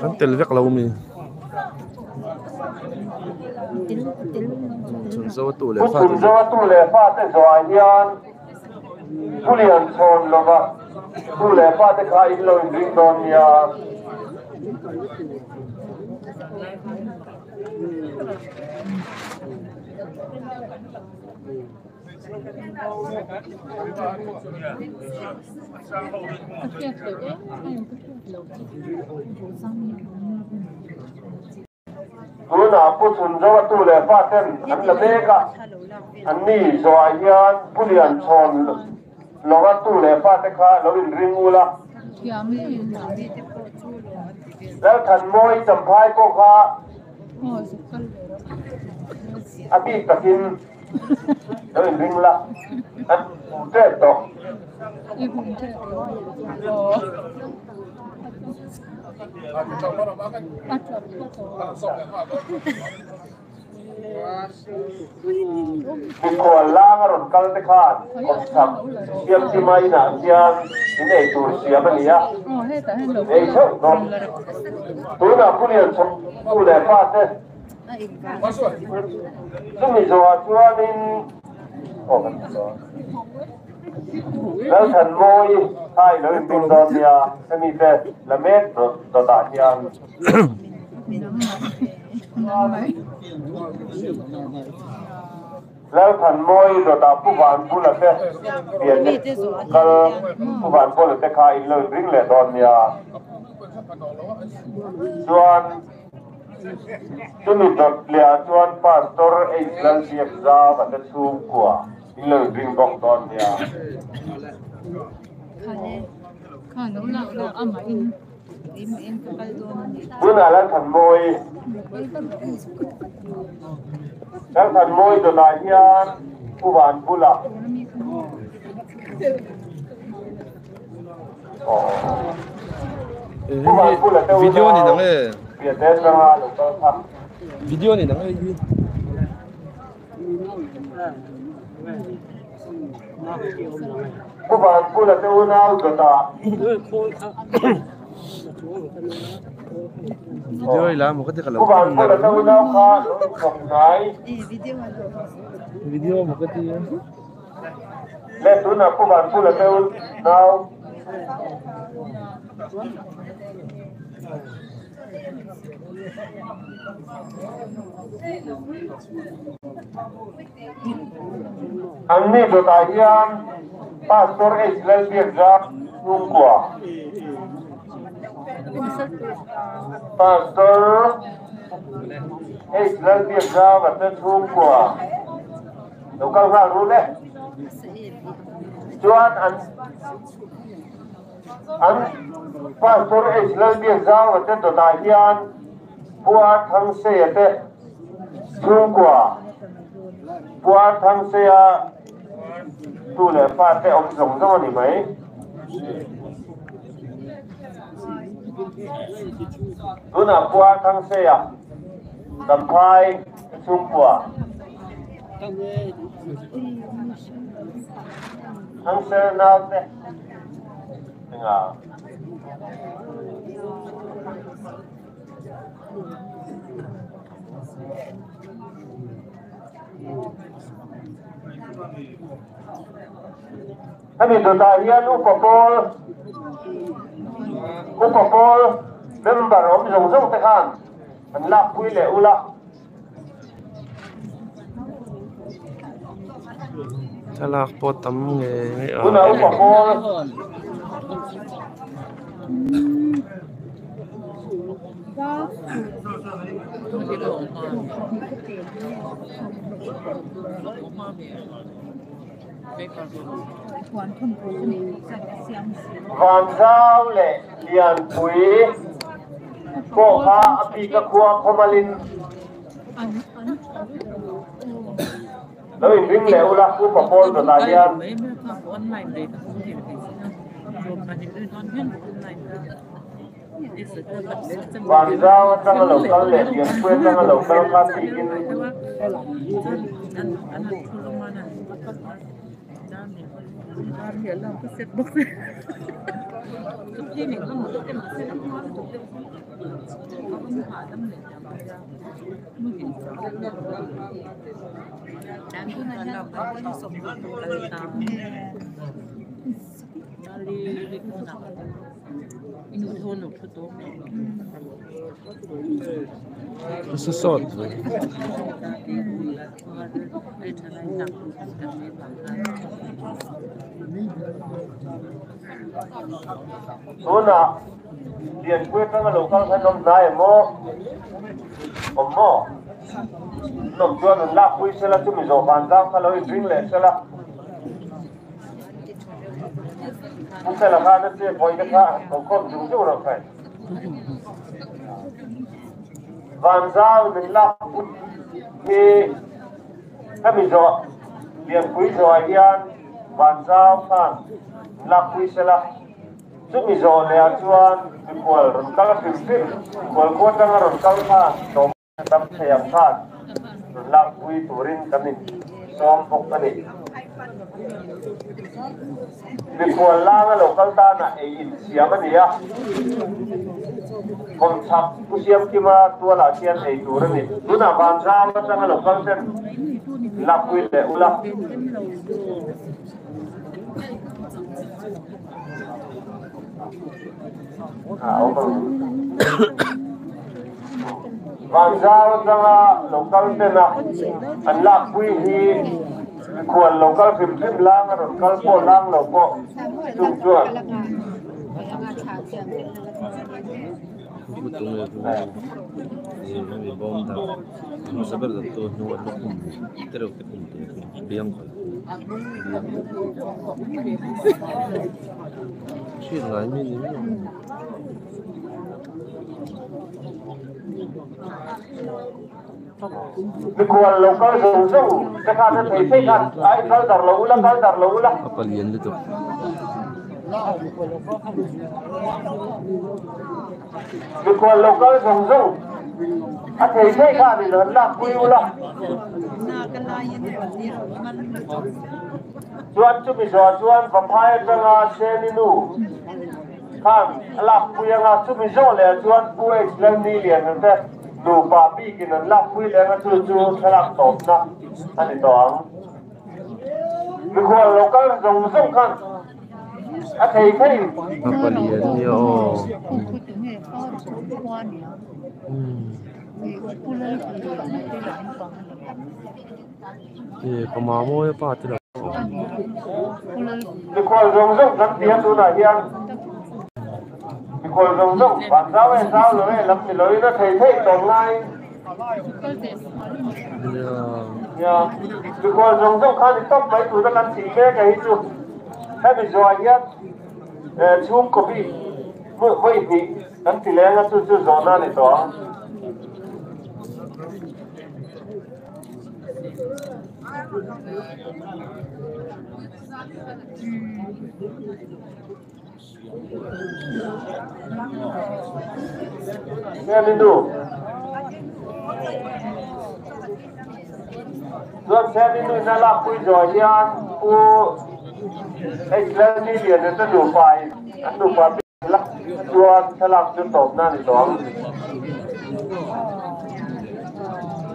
Kan tel vek lo mi. Chhunzawma tu leh Pu fa te. Chhunzawma tu leh fa te zawhah hian Pu Lianchhawn lova tu leh fa te kha in lo inring dawn nia. Tunah Pu Chhunzawma tu leh fa ten an la mek a, anni zawhah hian Pu Lianchhawn lova tu leh fa te kha lo inring ula. Lalthanmawi Champhai pawh kha a bik takin lo inring la, an hmu tep tawh. Mikhual lang a rawn kal te khan kawmchhak siam chi mai inah hian in ei tur siam a ni a, ei theuh dawn. Tunah Pulian chhawktu leh fate chumi zawhah chuanin aw kan ti dawn. Lalthanmawi kha i lo inbin dawn nia, hemi te la mek dawtah hian. Lalthanmawii dawtah Pu Vanbula te pian kal Pu Vanbula te kha in lo inring leh dawn nia. Chuan chumi dawt lehah chuan Pastor H Lalbiakzauva te chhungkua in lo inring bawk dawn nia. Tunah Lalthanmawii Lalthanmawii dawtah hian Pu Vanbula Pu Vanbula te Video ni nang e. Piante atanga lo kal kha. Video ni nang e hi. Pu Vanpula te unau dawtah. Video i la maw ka ti ka lo Pu Vanpula te unau kha lo inchawp hnai. Video maw ka ti. Le tunah Pu Vanpula te unau. An ni dawtah hian Pastor H. Lalbiakza chhungkua, Pastor H. Lalbiakza vate chhungkua lo kal nghal rul e. Chuan an An Pastor H. Lalbiakzauva te dawtah hian Pu Thangseia te chhungkua, Pu Thangseia tu leh fa te awm zawng zawng a ni mai. Tunah Pu Thangseia Damphai te chhungkua, Thangseia naute, Enga. Hemi dawtah hian upa pawl upa pawl member awm zawng zawng te khan an lakpui leh ula. Thlalak pawh tam nge nge a. Tunah upa pawl. Vanzau leh Lianpui pawh kha a bik a khua khawmalin lo inring leh ula Upa Paul dawtah hian. Vanzau atanga lo kal leh Lianpui atanga lo kal kha bikin. Sa sawt. Tunah Lianpui atanga lo kal khan awm hnai em aw? Awm maw? An awm chuan an lakpui sela chumi zawh vanzang kha lo inring leh sela. Pu Fela khan a che vawi te kha a han kokhawm zung zung rawh khai. Vanzau min lakpui hi hemi zawh Lianpui zawhah hian Vanzau khan lakpui sela. Chumi zawh lehah chuan mikhual rawn kal hrim hrim, khualkhua atanga rawn kal khan tlawm Dam thei ang khan rawn lakpui turin kan insawm bawk a ni. Mikhual langa lo kal tanah ei insiam a ni a, kawmchhak Pu Siamkima tualah hian ei tur a ni. Tunah Vanzau atanga lo kal ten lakpui leh ula. A awm ang. Vanzau atanga local tena an lakpui hi mikhual local hrim hrim lang a rawn kal pawh lang lo pawh chung chuan. Mikhual lo kal zawng zawng te khan a thei thei khan ai kal dar lo ula kal dar lo ula. A palian lutuk. Mikhual lo kal zawng zawng a thei thei khan in han lak pui ula. Chuan chumi zawh chuan Vaphai atanga Seni nu khan a lak pui anga chumi zawh leh chuan Pu H Lalniliana te nupa bikin an lak pui leh anga chu chu thlalak tawpna a ni tawh ang. Mikhual lo kal zawng zawng khan a thei thei. A palian nia aw. E pa Mamawia pa te lo. Mikhual zawng zawng kan ti a tunah hian mikhual zawng zawng van zau e zau lo e lam ni loin a thei thei tawng lai nia mikhual zawng zawng khan i tawp mai tuna kan tih mek a hi chu hemi zawhah hian chhungkaw bik vawi hnih kan ti leng a chu chu zawhna a ni tawh ang. Siaminu Chuan Siaminu in a lakpui zawh hian Pu H Lalniliana te nupa in an nupa la chuan thlalak chu tawpna a ni tawh ang.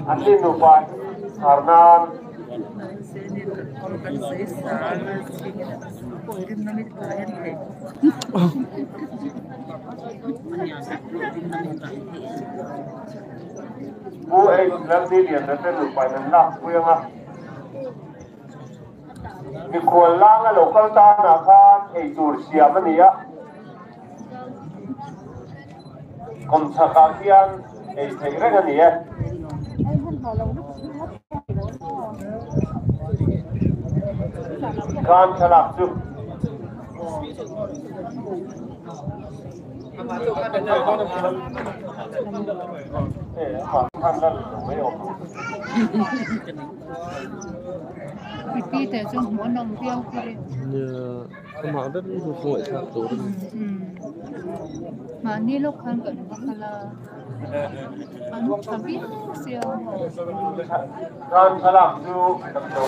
An ni nupa thar nan. Pu H Lalniliana te nupa in an lakpui ang a. Mikhual langa lo kal tanah khan eitur siam a ni a, kawmchhakah khian ei theih reng a ni e. Khan thlalak chu. Amah ber hi chu khawngaih thlak tur a ni. Khan thlalak chu kan lo.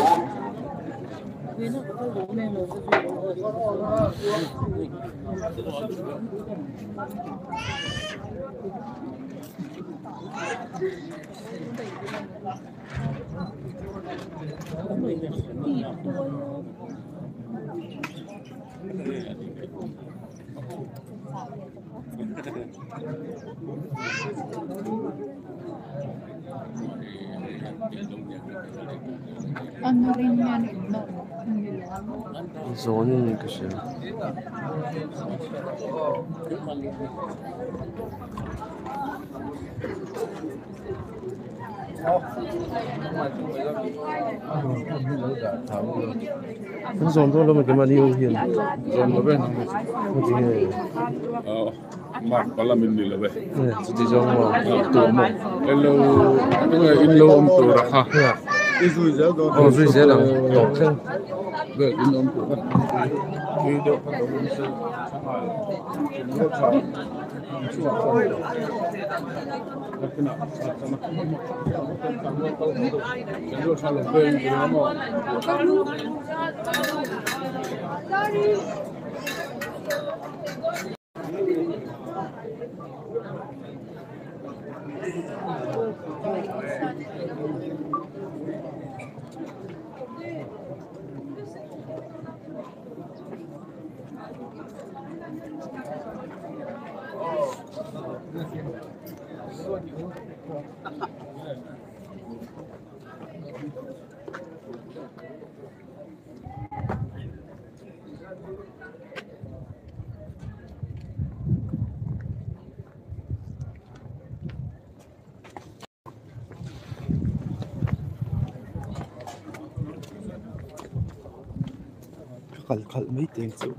Zawn in ka hria. An zawn dawn lo mai keimahni ho hian. Zawn lo ve. Heti nge. Mark pala min ni lo ve. Chuti zawng maw tur maw. Hello, tunge in lo awm tur a kha. I zui zel dawn. Aw zui zel ang tawp thleng. Vel in awm tur kha. Tui deuh kha lo awm se. Kal khalh mai teng chu.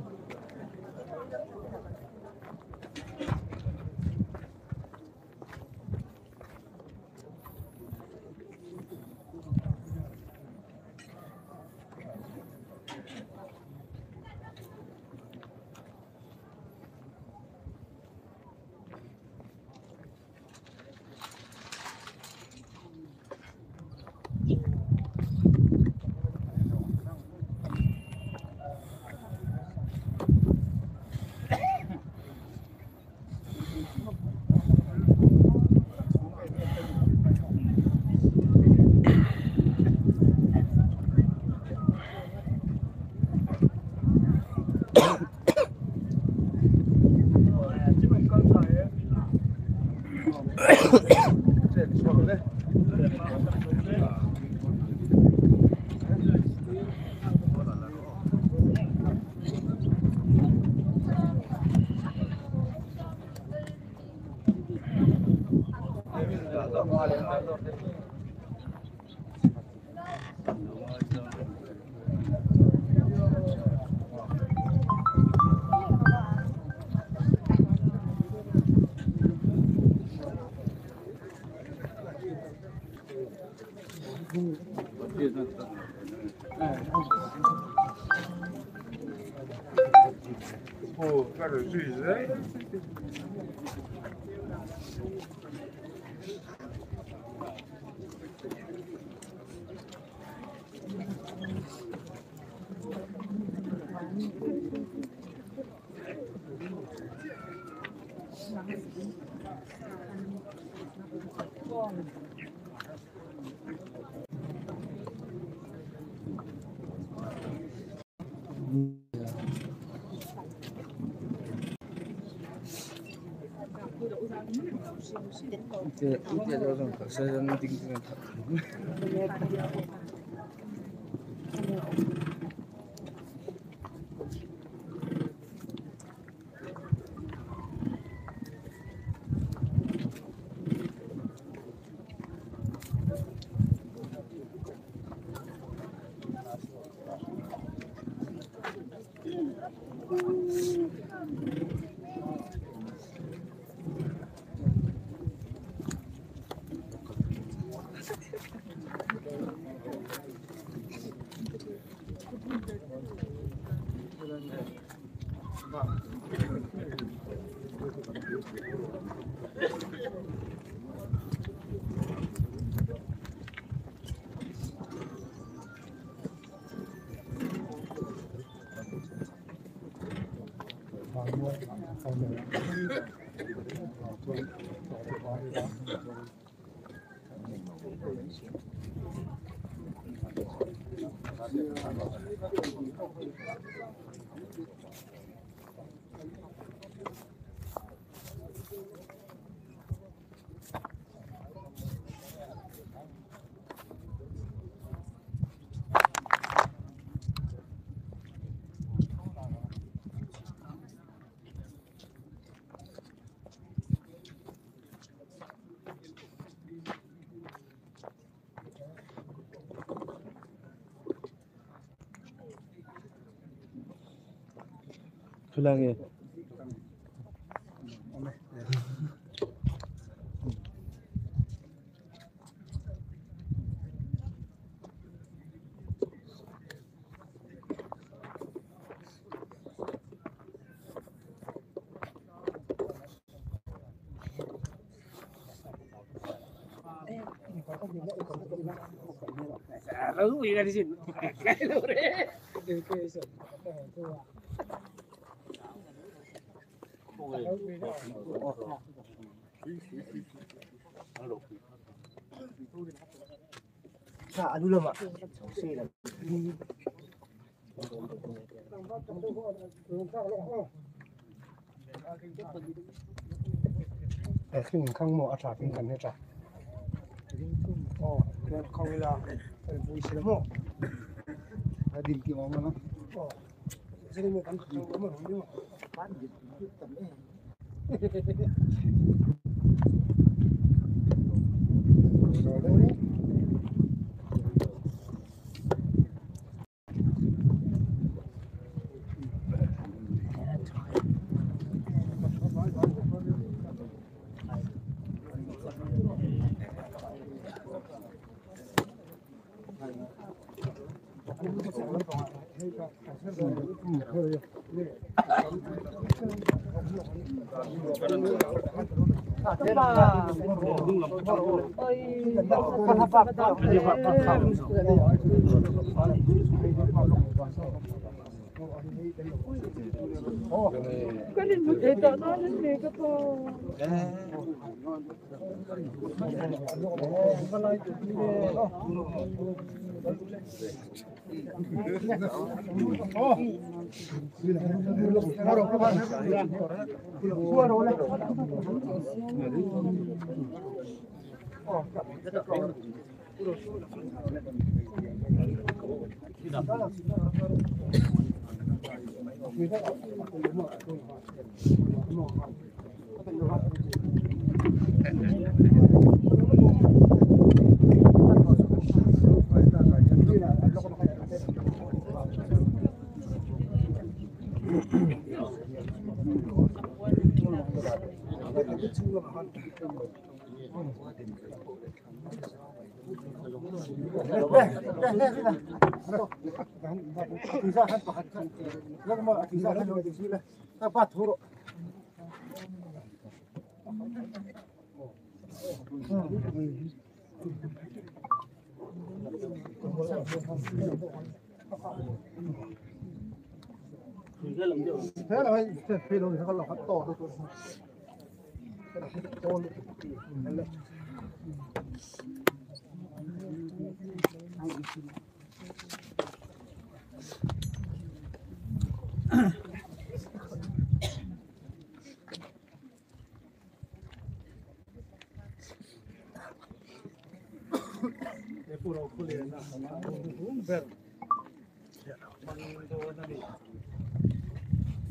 Khulage.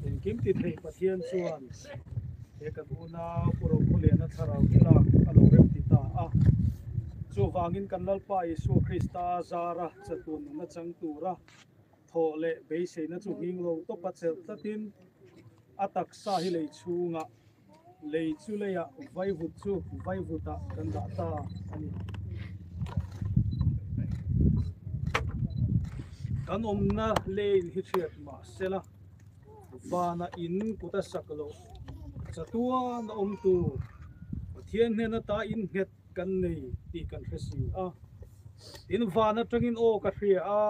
Engkim ti thei Pathian chuan he kan unau Pu Rokhawliana thlarau hi lak a lo rem ti ta a. Chuvangin kan Lalpa Isua Krista zara chatuan nunna chang tura thawh leh beiseina chu nghing lo tawpa chelh tlatin a taksa hi lei chhungah lei chu leiah vaivut chu vaivutah kan dah ta a ni. Kan awmna lane hi hriat mah sela vana in kut a sak loh chatuan a awm tur Pathian hnen ata in nghet kan nei tih kan hre si a. Tin van atangin aw ka hria a,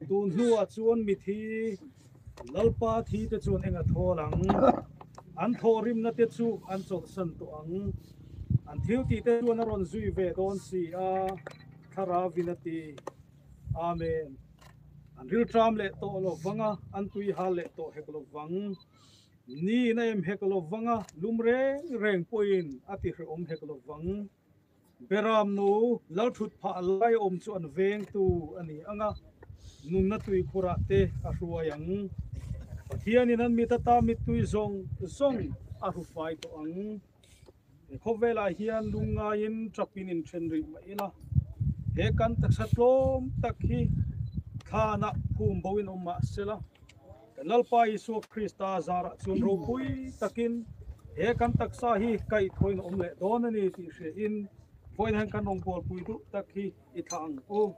tun hnuah chuan mithi Lalpa thi te chuan eng a thawl ang? An thawhrimna te chu an chawlhsan tawh ang. An thil tih te chuan a rawn zui ve dawn si a, Thlarauin a ti. Amen. An rilṭam leh tawh lo vang a, an tui hal leh tawh hek lo vang. Niin a em hek lo vang a, lum reng reng pawhin a ti hrehawm hek lo vang. Beram nu Lalthut phah lai awm chu an vengtu a ni ang a, nunna tuikhurah te a hruai ang. Pathianin an mit ata mittui zawng zawng a hrufai tawh ang. He khawvelah hian lungngaiin tapin inthen rih mah ila, he kan taksa tlawm tak hi thlanah phum boin awm mah sela, Kan Lalpa Isua Krista zarah chuan ropui takin he kan taksa hi kaihthawin a awm leh dawn a ni tih hriain vawiin hian kan rawngbawlpui duh tak hi i thlah ang u.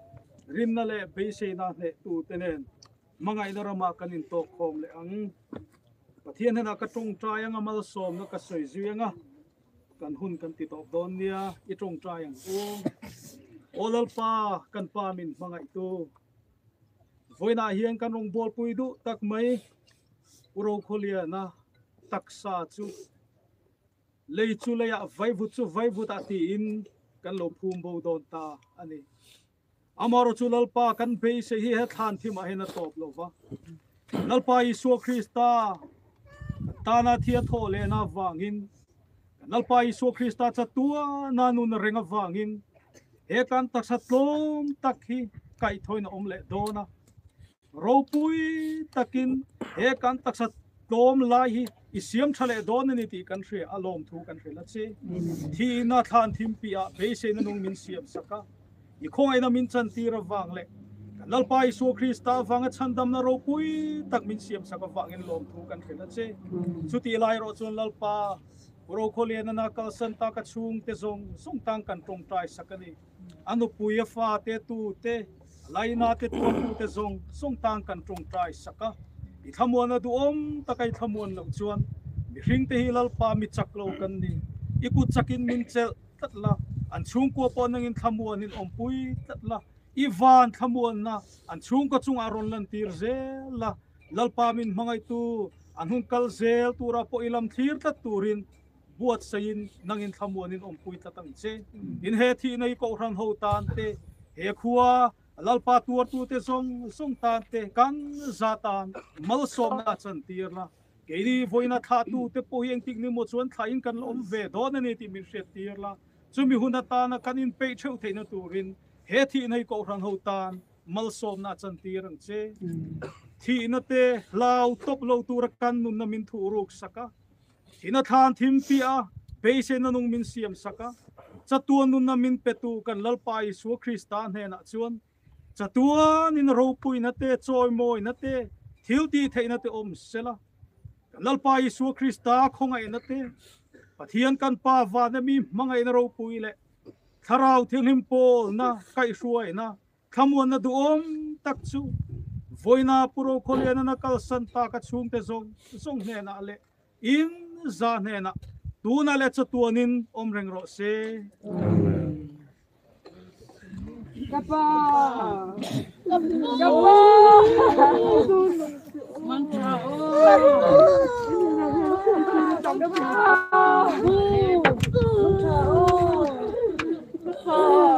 Rinna leh beiseina hnehtute nen hmangaihna ramah kan intawkkhawm leh ang. Pathian hnenah ka tawngtai anga malsawmna ka sawi zui anga kan hun kan ti tawp dawn nia i tawngtai ang u. Aw Lalpa kan Pa min hmangaihtu. Vawiinah hian kan rawn bualpui duh tak mai U Rokhawliana taksa chu lei chu leiah vaivut chu vaivutah tiin kan lo phum bo dawn ta a ni. Amaherawhchu chu Lalpa kan beisei hi he thlan thimah hian a tawp lo va. Lalpa Isua Krista kan tana thi a thawh lehna avangin kan Lalpa Isua Krista chatuana nun a reng avangin he kan taksa tlawm tak hi kaihthawin a awm leh dawn a. Ropui takin he kan taksa tlawm lai hi i siam tha leh dawn a ni tih kan hria a, lawmthu kan hrilh a che. Thihna thlan thim piah beiseina nung min siam sak a, i khawngaihna min chantir avang leh kan Lalpa Isua Krista avanga chhandamna ropui tak min siam sak avangin lawmthu kan hrilh a che. Chutih lai erawh chuan Lalpa Rokhawlianana kalsan taka chhungte zawng zawng tan kan tawngtai sak a ni. A nupui a fa te tu te laina te tuartu te zawng zawng tan kan tawngtai sak a. I thlamuan a duhawm taka i thlamuan loh chuan mihring te hi Lalpa mi chak lo kan ni. I kut chakin min chelh tlat la, an chhungkua pawh nangin thlamuanin awmpui tlat la, i van thlamuanna an chhungkaw chungah rawn lantir zel la, Lalpa min hmangaihtu an hun kal zel tura pawh i lam thlir tlat turin buatsaiin nangin thlamuanin awmpui tlat ang che. In he thihna i kohhran ho tan te, he khua Lalpa tuartute zawng zawng tan te kan za tan malsawmna a chantir la. Keini vawiina thlahtute pawh hi engtik ni maw chuan thlahin kan la awm ve dawn a ni tih min hriattir la. Chumi hun atana kan inpeih theuh theihna turin he thihna hi kohhran ho tan malsawmna a chantir ang che. Thihna te hlau tawp lo tura kan nunna min thuh ruk sak a, thihna thlan thim piah a beiseina nung min siam sak a, chatuan nunna min petu kan Lalpa Isua Krista hnenah chuan chatuanin ropuina te, chawimawina te, thil tih theihna te awm sela. Kan Lalpa Isua Krista khawngaihna te, Pathian kan Pa vana mi hmangaihna ropui leh Thlarau Thianghlim pawlna kaihhruaina thlamuanna duhawm tak chu vawiina Pu Rokhawliana na kalsan ta ka chhungte zawng zawng hnenah leh in za hnenah tunah leh chatuanin awm reng rawh se. Ka pa! Ka pa! Mantra aw! Ka pa! Mantra aw! Ka pa!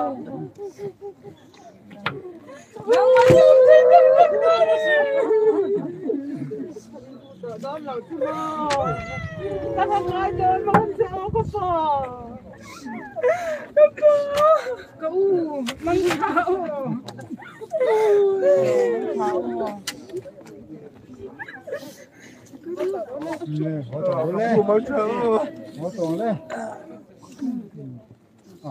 我懂了。啊，